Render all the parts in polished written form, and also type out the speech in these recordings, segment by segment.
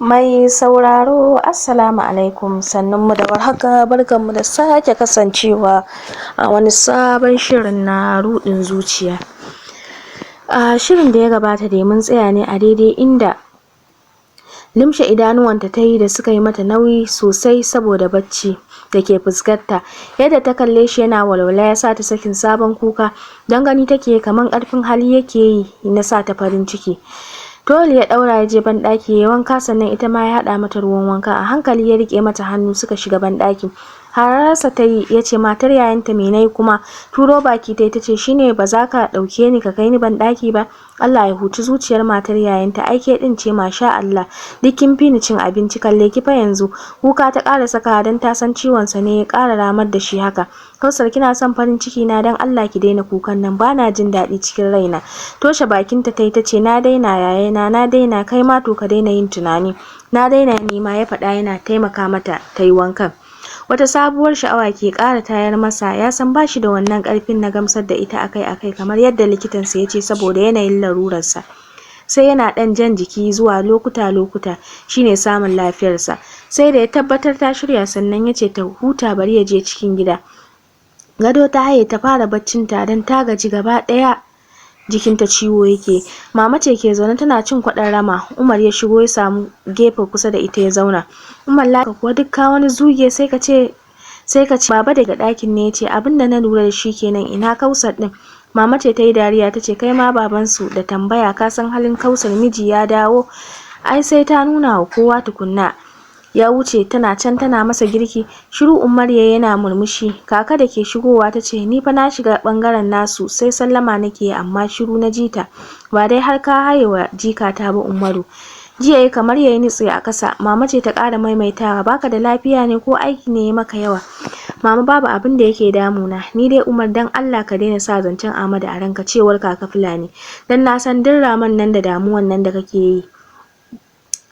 Mai sauraro, Assalamu alaikum, sannunmu da warhaka, barkanmu da sake kasancewa a wani sabon shirin na ruɗin zuciya. A shirin da ya gabata dai, mun tsaya ne a daidai inda lumshe idanuwanta ta yi da suka yi mata nauyi sosai saboda bacci da ke fuskarta. Yadda ta kalle shi yana walwala ya sa ta sakin sabon kuka, don gani take kaman ƙarfin hali yake yi na sa ta farin ciki. Towel ya ɗaura, ya je banɗaki ya wanka, sannan ita ma ya haɗa mata ruwan wanka. A hankali ya riƙe mata hannu suka shiga banɗaki. Hararsa ta yi, ya ce, "Matar yayanta, me nayi kuma?" Turo baki ta yi, ta ce, "Shine ba za ka ɗauke ni ka kai ni banɗaki ba? Allah ya huci zuciyar matar yayanta. Ai ke ɗin ce, masha Allah, duk kin fi ni cin abinci, kalle ki fa yanzu." Kuka ta ƙara sakawa, don ta san ciwon sa ne ya ƙara ramar da shi haka. "Kausar, kina son farin ciki na? Dan Allah ki daina kukan nan, bana jin daɗi cikin raina." Toshe bakinta ta yi, ta ce, "Na daina, yayana, na daina. Kai ma to ka daina yin tunani." "Na daina ni ma," ya faɗa yana taimaka mata ta yi wankan. Wata sabuwar sha'awa ke ƙara tayar masa. Ya san ba shi da wannan ƙarfin na gamsar da ita akai-akai kamar yadda likitansa ya ce, saboda yanayin larurarsa. Sai yana ɗan jan jiki zuwa lokuta-lokuta shine samun lafiyarsa. Sai da ya tabbatar ta shirya sannan ya ce ta huta, bari ya je cikin gida. Gado ta haye ta fara baccinta, don ta gaji gaba ɗaya, jikinta ciwo yake. Mama ce ke zaune tana cin kwaɗon rama. Umar ya shigo, ya samu gefe kusa da ita ya zauna. "Umar, lafiya kuwa duk ka wani zuge, sai ka ce baba daga ɗakin ne?" Ya ce, "Abin da na lura da shi kenan. Ina Kausar ɗin?" Mama ce ta yi dariya, ta ce, "Kai ma babansu da tambaya. Ka san halin Kausar, miji ya dawo ai sai ta nuna wa kowa tukunna. Ya wuce, tana can tana masa girki." Shiru Umar ya yana murmushi. Kaka da ke shigowa ta ce, "Ni fa na shiga bangaren nasu, sai sallama nake amma shiru na jita. Ba dai har ka haye wa jikata ba, Umaru?" Ji yayi kamar yayi nutse a kasa. Mama ce ta ƙara maimaitawa, "Baka da lafiya ne ko aiki ne ya maka yawa?" "Mama, babu abin da yake damuna. Ni dai, Umar, dan Allah ka daina sa zancen Ahmadu a ranka," cewar kaka Fulani, "dan na san duk raman nan da damuwan nan da kake yi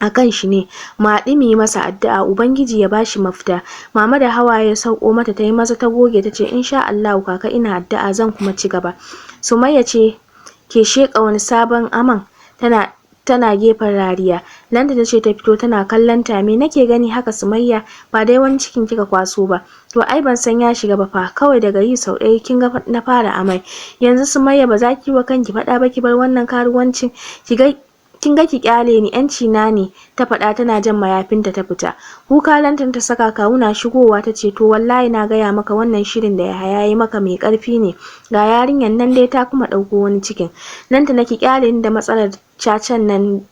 a kan shi ne. Mu haɗu mu yi masa addu'a, Ubangiji ya bashi mafita." Mama da hawaye ya sauko mata ta yi maza ta goge, ta ce, "Insha Allahu kaka, ina addu'a, zan kuma ci gaba." Sumayya ce ke sheƙa wani sabon aman tana gefen rariya. Lanta ta ce ta fito tana kallon ta. "Me nake gani haka, Sumayya? Ba dai wani cikin kika kwaso ba?" "To ai ban san ya shiga ba fa. Kawai daga yi sau ɗaya kin ga na fara amai." "Yanzu Sumayya, ba za ki yi wa kanki faɗa ba ki bar wannan karuwancin? Ki ga kin ga, ki kyale ni, yanci na ne," ta faɗa tana jan mayafinta ta fita. Kuka Lantan ta saka. Kawuna shigowa ta ce, "To wallahi na gaya maka, wannan shirin da Yahaya ya maka mai ƙarfi ne. Ga yarinyan nan dai ta kuma ɗauko wani cikin." "Lantana, ki kyale ni da matsalar cacan nan,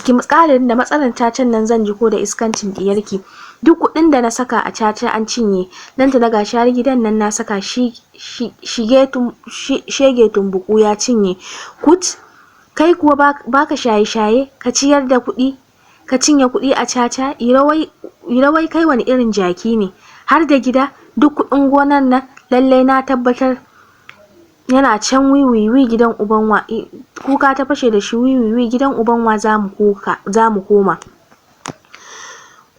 ki kyale ni da matsalar cacan nan, zan ji ko da iskancin diyarki. Duk kuɗin da na saka a caca an cinye, Lantana. Ga har gidan nan na saka shi, shige shege tumbuku ya cinye. Kut kai kuwa baka shaye-shaye, ka ciyar da kuɗi, ka cinye kuɗi a caca. Iro, wai kai wani irin jaki ne? Har da gida, duk kuɗin gonar nan, lallai na tabbatar yana can wiwiwi gidan uban wa." Kuka ta fashe da shi, "Wiwiwi gidan uban wa za mu koma?"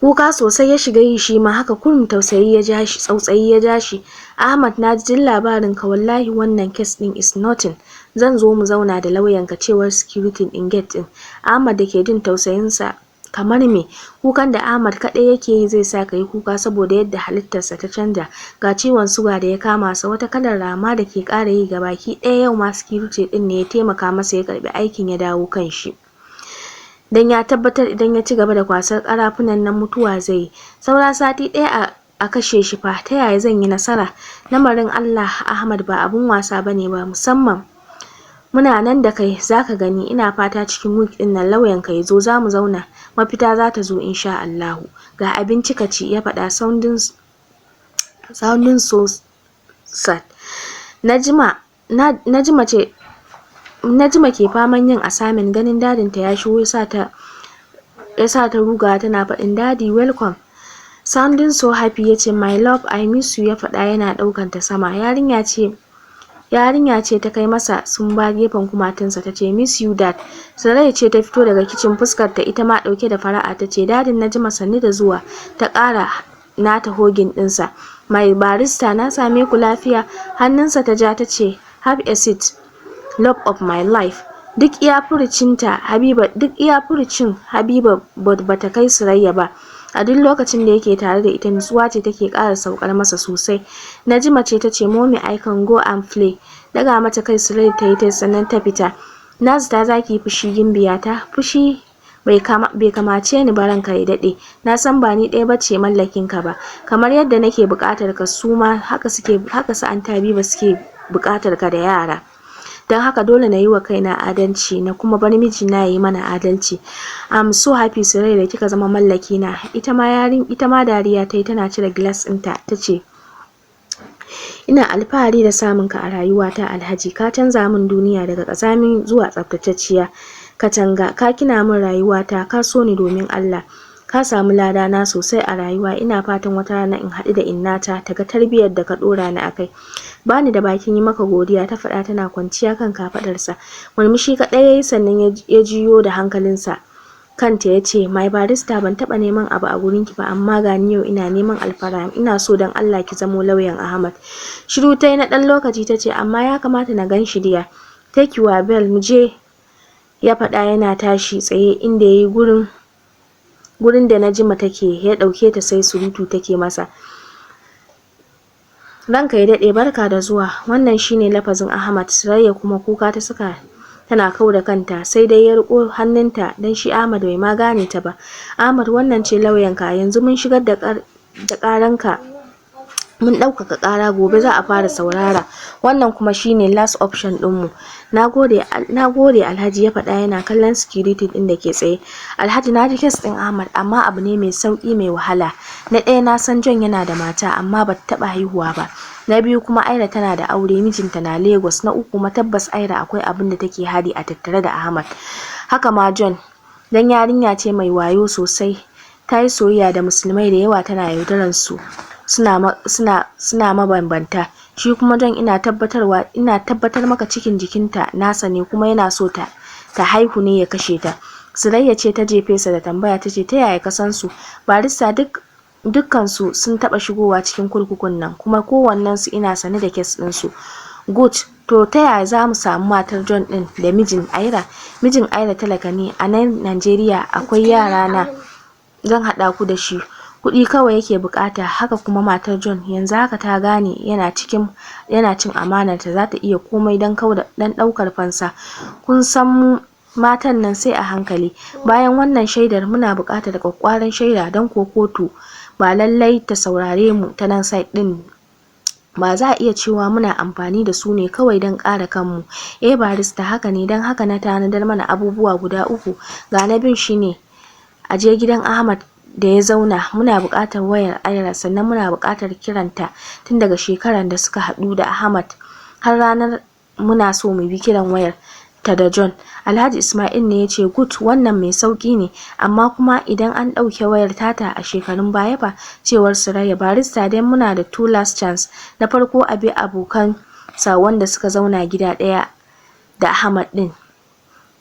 Kuka sosai ya shiga yi shi ma. Haka kurum tausayi ya ja shi, tsautsayi ya ja shi. "Ahmad, na ji labarin ka. Wallahi wannan case din is nothing. Zan zo mu zauna da lauyanka," cewar security din gate din. Ahmad da ke jin tausayinsa kamar me. Kukan da Ahmad kaɗai yake yi zai sa ka yi kuka, saboda yadda halittarsa ta canja, ga ciwon suga da ya kama sa, wata kalar rama da ke ƙara yi gabaki ɗaya. Yau ma security ɗin ne ya taimaka masa ya karɓi aikin ya dawo kan shi, dan ya tabbatar idan ya ci gaba da kwasar ƙarafunan nan mutuwa zai yi. Saura sati ɗaya a kashe shi fa. Ta yaya zan yi nasara? Lamarin Allah, Ahmad, ba abun wasa bane ba. Musamman muna nan da kai, zaka gani. Ina fata cikin week ɗin nan lauyanka ya zo, zamu zauna, mafita za ta zo insha Allahu. Ga abinci ka ci," ya faɗa sounding so sad. Najima Najima ce. Najima ke faman yin assignment, ganin dadinta ya shigo ya sa ta rugawa tana faɗin, "Daddy, welcome." Sounding so happy ya ce, "My love, I miss you," ya faɗa yana ɗaukan ta sama. Yarinya ce ta kai masa sumba gefen kumatunsa, ta ce, "Miss you, Dad." Saraya ce ta fito daga kicin, fuskar ta ita ma ɗauke da fara'a, ta ce, "Dadin Najima, sannu da zuwa." Ta ƙara nata hugging ɗinsa. "My barrister, na same ku lafiya?" Hannunsa ta ja, ta ce, "Have a seat, love of my life." Duk iya furucinta Habiba, duk iya furucin Habiba bata kai Surayya ba. A duk lokacin da yake tare da ita, nutsuwa ce take ƙara saukar masa sosai. Najima ce tace, "Mommy, I can go and play." Daga mata kai Surayya ta yi ta sannan ta fita. "Na zata zaki yi fushi, gimbiyata." "Fushi bai kamace ni ba, ranka ya daɗe. Na san ba ni ɗaya bace mallakin ka ba. Kamar yadda nake buƙatar ka, su ma haka suke, haka su Aunty Habiba suke buƙatar ka da yara. Don haka dole na yi wa kaina adalci na kuma bar mijina ya yi mana adalci. I'm so happy, Surayya, da kika zama mallaki na." Ita ma dariya ta yi tana cire glass ɗinta, ta ce, "Ina alfahari da samun ka a rayuwata, Alhaji. Ka canza min duniya daga ƙazami zuwa tsaftatacciya katanga. Ka gina min rayuwata. Ka so ni domin Allah. Ka samu lada na sosai a rayuwa. Ina fatan wata rana in haɗu da innata ta ga tarbiyyar da ka ɗora ni akai. Bani da bakin yi maka godiya," ta faɗa tana kwanciya kan kafaɗarsa. Murmushi kaɗai yayi, sannan ya jiyo da hankalinsa kanta ya ce, "My barrister, ban taɓa neman abu a gurinki ba, amma gani yau ina neman alfarma. Ina so don Allah ki zamo lauyan Ahmad." Shiru ta yi na ɗan lokaci, ta ce, "Amma ya kamata na gan shi, dear." "Take your bail, mu je," ya faɗa yana tashi tsaye inda yayi gurin da Najima take. Ya ɗauke ta, sai surutu take masa. "Ranka ya daɗe, barka da zuwa." Wannan shine lafazin Ahmad. Surayya kuma kuka ta saka tana kau da kanta, sai dai ya riko hannunta, dan shi Ahmad bai ma gane ta ba. "Ahmad, wannan ce lauyanka. Yanzu mun shigar da ƙaranka, mun ɗaukaka ƙara, gobe za a fara saurara. Wannan kuma shine last option ɗinmu." "Nagode, nagode, Alhaji," ya faɗa yana kallon security ɗin da ke tsaye. "Alhaji, na ji case ɗin Ahmad, amma abu ne mai sauƙi mai wahala. Na ɗaya, na san John yana da mata amma bata taɓa haihuwa ba. Na biyu kuma, Aira tana da aure, mijinta na Lagos. Na uku kuma, tabbas Aira akwai abin da take hari a tattare da Ahmad. Haka ma John, dan yarinya ce mai wayo sosai. Ta yi soyayya da musulmai da yawa tana yaudaran su, suna mabambanta. Shi kuma John, ina tabbatar maka cikin jikinta nasa ne, kuma yana so ta haihu ne ya kashe ta." Surayya ce ta jefe sa da tambaya, tace, "Ta yaya ka san su, barista?" "Duk dukkansu sun taɓa shigowa cikin kurkukun nan, kuma kowannensu ina sane da case ɗinsu." "Good. To, ta yaya za mu samu matar John ɗin da mijin Aira?" "Mijin Aira talaka ne a nan Najeriya. Akwai yara na zan haɗa ku da shi. Kuɗi kawai yake buƙata. Haka kuma matar John, yanzu haka ta gane yana cin amanarta, za ta iya komai don ɗaukar fansa. Kun san mu matan nan sai a hankali. Bayan wannan shaidar, muna buƙatar ƙwaƙƙwaran shaida, don ko kotu ba lallai ta saurare mu ta nan side ɗin ba. Za a iya cewa muna amfani da su ne kawai don kare kanmu." "Eh, barista, haka ne. Don haka na tanadar mana abubuwa guda uku. Ga na biyun, shine a je gidan Ahmad da ya zauna. Muna buƙatar wayar Aira, sannan muna buƙatar kiranta tun daga shekarar da suka haɗu da Ahmad har ranar. Muna so mu bi kiran wayar ta da John." Alhaji Ismail ne ya ce, "Good, wannan mai sauƙi ne. Amma kuma idan an ɗauke wayar tata a shekarun baya fa?" Cewar Surayya. "Barista, dai muna da two last chance. Na farko, a bi abokan sa wanda suka zauna gida ɗaya da Ahmad ɗin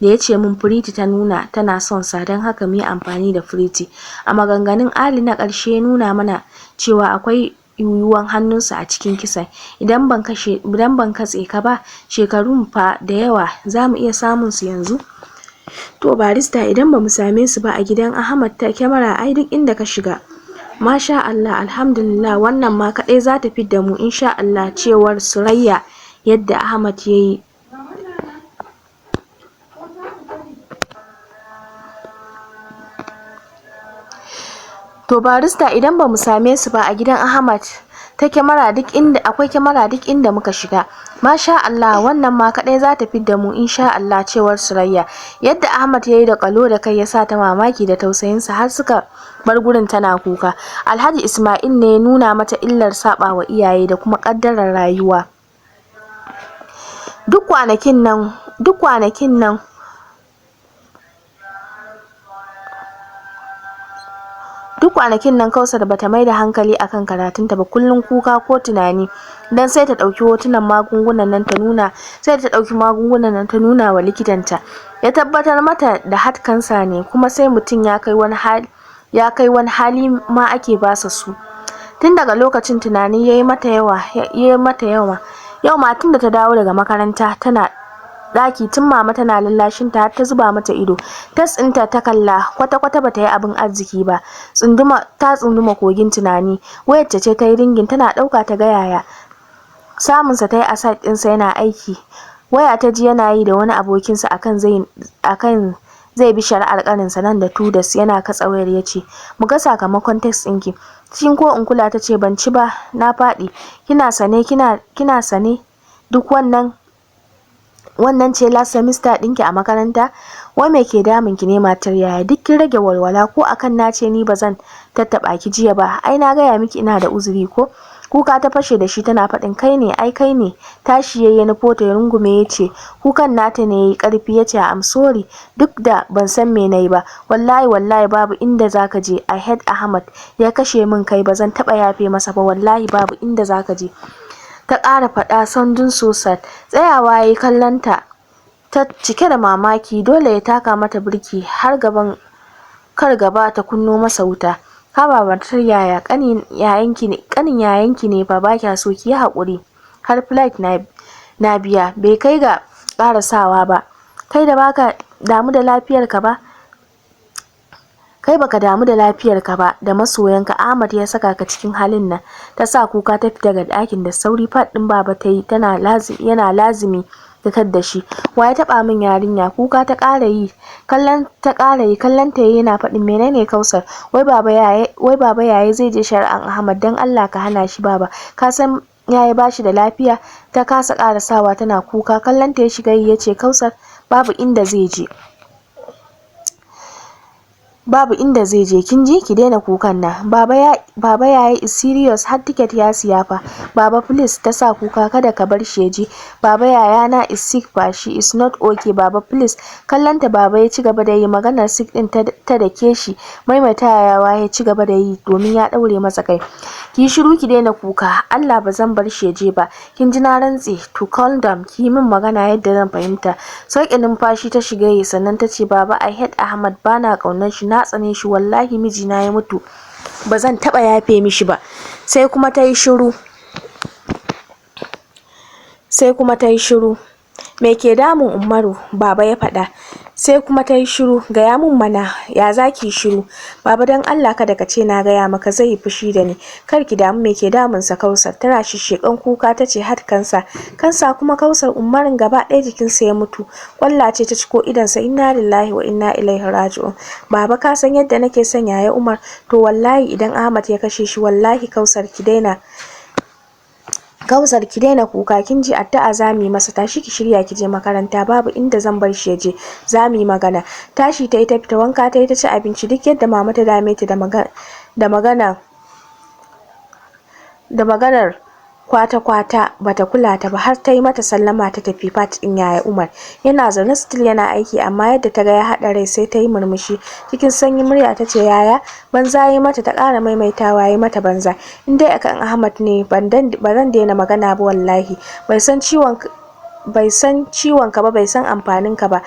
da ya ce min Pretty ta nuna tana son sa, don haka mu yi amfani da Pretty. A maganganun Ali na ƙarshe nuna mana cewa akwai yiwuwan hannunsa a cikin kisan. Idan ban katse ka ba, shekarun fa da yawa. Za mu iya samun su yanzu?" "To, barista, idan ba mu same su ba a gidan Ahmad ta kyamara, ai duk inda ka shiga." "Masha Allah, alhamdulillah, wannan ma kaɗai za ta fidda mu insha Allah," cewar Surayya. Yadda Ahmad ya yi. "To, barista, idan ba mu same su ba a gidan Ahmad ta kyamara, duk inda akwai kyamara, duk inda muka shiga." "Masha Allah, wannan ma kaɗai za ta fidda mu insha Allah," cewar Surayya. Yadda Ahmad ya yi da kalo da kai ya sa ta mamaki da tausayinsa, har suka bar gurin tana kuka. Alhaji Ismail ne ya nuna mata illar saɓa wa iyaye da kuma ƙaddarar rayuwa. Duk kwanakin nan Kausar bata maida hankali akan karatunta ba, kullum kuka ko tunani. Dan sai ta dauki hotunan magungunan nan ta nuna sai ta dauki magungunan nan ta nuna wa likitanta. Ya tabbatar mata da heart cancer ne, kuma sai mutum ya kai wani hali ma ake basa su. Tun daga lokacin tunani yayi mata yawa. Yau ma tunda ta dawo daga makaranta tana Ɗaki tun mama tana lallashin ta har ta zuba mata ido. Test ɗinta ta kalla, kwata-kwata bata yi abin arziki ba. Tsunduma ta tsunduma kogin tunani. Wayar ta ce ta yi ringing, tana ɗauka ta ga Yaya. Samunsa ta yi a site ɗinsa yana aiki. Waya ta ji yana yi da wani abokinsa akan zai bi shari'ar ƙaninsa nan da 2 days. Yana katse wayar ya ce, "Mu ga sakamakon test ɗinki." Cikin ko in kula ta ce, "Ban ci ba, na faɗi." "Kina sane, kina sane duk wannan wannan ce last semester ɗinki a makaranta? Wai me ke damun ki ne, matar Yaya? Duk kin rage walwala ko akan na ce ni ba zan tattaɓa ki jiya ba? Ai na gaya miki ina da uzuri ko?" Kuka ta fashe da shi tana faɗin, "Kai ne, ai kai ne." Tashi yayi ya nufo ta, ya rungume, ya ce kukan nata ne yayi ƙarfi, ya ce, "I'm sorry, duk da ban san me nayi ba. Wallahi, wallahi babu inda zaka je. I hate Ahmad, ya kashe min kai, ba zan taɓa yafe masa ba. Wallahi babu inda zaka je," ta ƙara faɗa sounding so sad. Tsayawa yayi kallon ta ta cike da mamaki. Dole ya taka mata birki har gaban kar gaba ta kunno masa wuta. "Haba matar Yaya, ƙanin yayanki ne, ƙanin yayanki ne fa ba kya so. Ki yi haƙuri, har flight na biya." Bai kai ga ƙarasawa ba. "Kai da baka damu da lafiyarka ba, kai baka damu da lafiyarka ba da masoyanka, Ahmad ya saka ka cikin halin nan." Ta sa kuka ta fita daga ɗakin da sauri. Part ɗin baba ta yi tana lazimi, yana lazimi ta tadda shi. "Wa ya taɓa min yarinya?" Kuka ta ƙara yi, kallon ta ƙara yi, kallon ta yana faɗin, "Menene, Kausar?" "Wai baba, yaya, wai baba, yaya zai je shari'an Ahmad. Dan Allah ka hana shi baba, ka san yaya bashi da lafiya." Ta kasa ƙarasawa tana kuka. Kallon ta ya shiga yi, yace, "Kausar, babu inda zai je, babu inda zai je, kin ji? Ki daina kukan nan." "Baba, ya baba, yaya is serious, har ticket ya siya fa. Baba, please," ta sa kuka, "kada ka bar shi ya je. Baba, yaya na is sick fa, she is not okay. Baba, please." Kallon ta baba ya ci gaba da yi. Maganar sick din ta dake shi. Maimaitawa ya ci gaba da yi domin ya daure masa kai. "Ki shiru, ki daina kuka. Allah ba zan bar shi ya je ba, kin ji? Na rantse. To calm down, ki yi min magana yadda zan fahimta." Sauke numfashi ta shiga yi, sannan ta ce, "Baba, I hate Ahmad, bana kaunar shi, na tsane shi. Wallahi mijina ya mutu ba zan taba yafe mishi ba." Sai kuma ta yi shiru. Sai kuma ta yi shiru. "Me ke damun Umaru?" Baba ya faɗa. Sai kuma ta yi shiru. "Gaya mun mana, ya zaki shiru?" "Baba, don Allah kada ka ce na gaya maka, zai yi fushi da ni." "Kar ki damu. Me ke damunsa, Kausar?" Tana shishekan kuka ta ce, "Heart cancer." "Kansa kuma, Kausar?" "Umarin gaba ɗaya jikinsa ya mutu, kwalla ce ta ciko idonsa." "Inna lillahi wa inna ilaihi raji'un. Baba, ka san yadda nake son yaya Umar. To wallahi idan Ahmad ya kashe shi, wallahi." "Kausar, ki daina. Kausar, ki daina kuka, kin ji? Addu'a za mu yi masa. Tashi ki shirya ki je makaranta. Babu inda zan bar shi ya je, za mu yi magana." Tashi ta yi ta fita. Wanka ta yi, ta ci abinci. Duk yadda mama ta dame ta da maganar kwata-kwata bata kula ta ba, har ta yi mata sallama ta tafi part ɗin Yaya Umar. Yana zaune still yana aiki, amma yadda ta ga ya haɗa rai sai ta yi murmushi. Cikin sanyin murya ta ce, "Yaya." Banza ya mata. Ta ƙara maimaitawa, ya mata banza. "In dai akan Ahmad ne, ba zan daina magana ba wallahi. Bai san ciwon ka ba, bai san amfanin ka ba,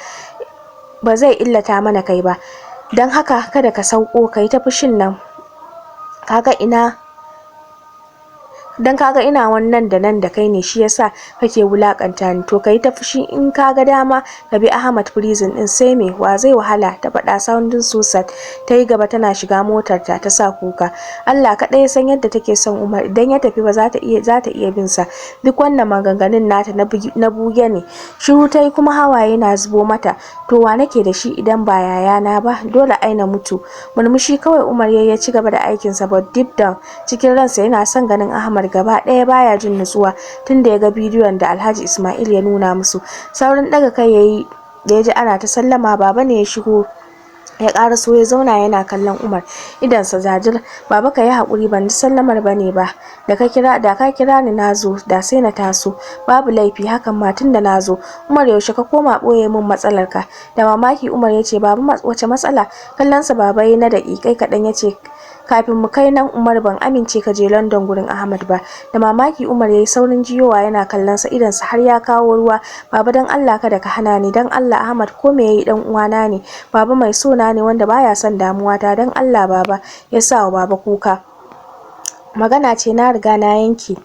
ba zai illata mana kai ba. Don haka kada ka sauko ka yi ta fushin nan. Kaga ina dan kaga ina wannan da nan da kai ne, shi yasa kake wulakanta ni. To kai ta fushi, in kaga dama ka bi Ahmad prison din, sai me? Wa zai wahala?" Ta faɗa sounding so sad. Ta yi gaba tana shiga motar ta. Ta sa kuka. Allah kaɗai ya san yadda take son Umar. Idan ya tafi ba za ta iya za ta iya bin sa. Duk wannan maganganun nata na buge ne. Shiru ta yi kuma hawaye na zubo mata. "To wa nake da shi idan ba yayana ba? Dole ai na mutu." Murmushi kawai Umar ya ci gaba da aikinsa, but deep down cikin ransa yana son ganin Ahmad. Gaba ɗaya baya jin nutsuwa tunda ya ga bidiyon da Alhaji Ismail ya nuna musu. Saurin ɗaga kai yayi da ya ji ana ta sallama. Baba ne ya shigo, ya ƙaraso ya zauna yana kallon Umar, idonsa jajir. "Baba, ka yi haƙuri, ban ji sallamar ba ne ba. Da ka kira ni na zo, da sai na taso." "Babu laifi hakan ma tunda na zo. Umar, yaushe ka koma ɓoye min matsalar ka?" Da mamaki Umar ya ce, "Baba, wace matsala?" Kallonsa baba yayi na daƙiƙai kaɗan, ya ce, "Kafin mu kai nan, Umar, ban amince ka je London gurin Ahmad ba." Da mamaki Umar yayi saurin jiyowa yana kallon sa, idonsa har ya kawo ruwa. "Baba, dan Allah kada ka hana ni, dan Allah. Ahmad ko me yayi dan uwana ne, baba, mai so na ne, wanda baya son damuwa ta. Dan Allah, baba." Ya sa wa baba kuka. "Magana ce na riga na yanke.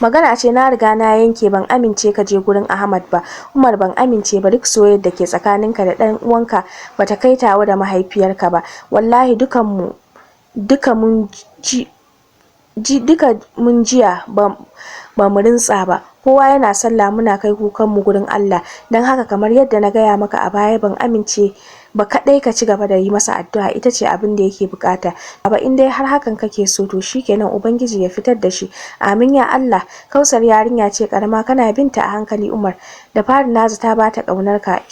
Magana ce na riga na yanke, ban amince ka je gurin Ahmad ba. Umar, ban amince ba. Duk soyayyar da ke tsakaninka da ɗan uwanka bata kai tawa da mahaifiyarka ba. Wallahi dukanmu duka mun ji duka mun jiya ba mu rintsa ba. Kowa yana sallah, muna kai kukan mu gurin Allah. Don haka, kamar yadda na gaya maka a baya, ban amince ba. Kadai ka ci gaba da yi masa addu'a, ita ce abin da yake bukata. Ba in dai har hakan kake so, to shikenan, Ubangiji ya fitar da shi. Amin ya Allah. Kausar yarinya ce karama, kana binta a hankali, Umar. Da fari na zata bata kaunar ka,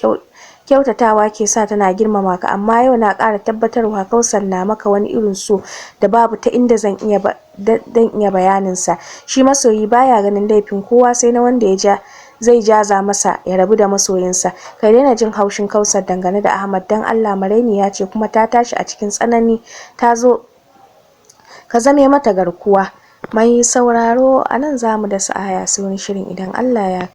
kyautatawa ke sa tana girmama ka, amma yau na ƙara tabbatarwa Kausar na maka wani irin so da babu ta inda zan iya bayanin sa. Shi masoyi baya ganin laifin kowa, sai na wanda ya ja zai jaza masa ya rabu da masoyinsa. Kai daina jin haushin Kausar dangane da Ahmad, dan Allah. Marainiya ce kuma ta tashi a cikin tsanani, ta zo ka zame mata garkuwa. Mai sauraro, a nan za mu dasa aya, sai wani shirin idan Allah ya